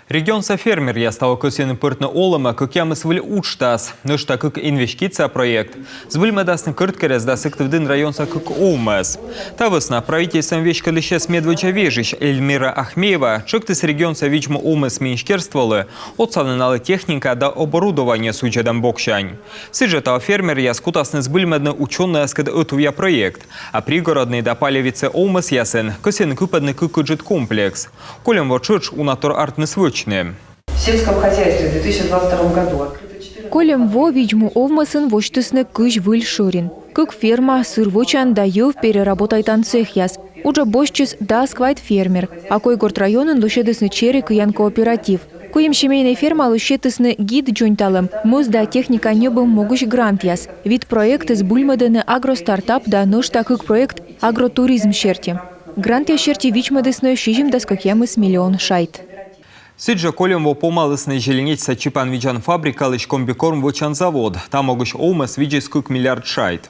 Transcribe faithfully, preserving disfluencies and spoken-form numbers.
Регионса фермеръяс таво кӧсйӧны пӧртны олӧмӧ кӧкъямыс выль уджтас. Нӧшта кык инвестиция проект збыльмӧдасны Кӧрткерӧс да Сыктывдін районса кык овмӧс. Та вӧсна правительствоӧн веськӧдлысьӧс медводдза вежысь Эльмира Ахмеева тшӧктіс регионса видз-му овмӧс министерстволы отсавны налы техника да оборудование судзӧдӧм боксянь. Сідзжӧ таво фермеръяс кутасны збыльмӧдны учёнӧйяскӧд ӧтувъя проект. А Пригородный да Палевице овмӧсъясын кӧсйӧны кыпӧдны кык ыджыд комплекс. Кольӧм во тшӧтш уна тор артмис вӧчны. В сельском хозяйстве в две тысячи двадцать втором году открыто четырнадцать... Кольӧм во видз-му овмӧсын восьтісны кызь выль шӧрин. Кык ферма, сыр вӧчан да йӧв перерабатайтан цехъяс. Уджӧ босьтчис дас квайт фермер. А Койгорт районын лӧсьӧдісны чери кыян кооператив. Куим семейнӧй фермалы сетісны гид дзоньталӧм, мӧс да техника ньӧбӧм могысь грантъяс. Вит проект збыльмӧдӧны агростартап да нӧшта кык проект агротуризм серти. Грантъяс серти видзмӧдісны сизимдас кӧкъямыс миллион шайт. Сідзжӧ кольӧм во помалісны Зеленечса чипан видзан фабрикалысь комбикорм вӧчан завод. Та могысь овмӧс видзис кык миллиард шайт.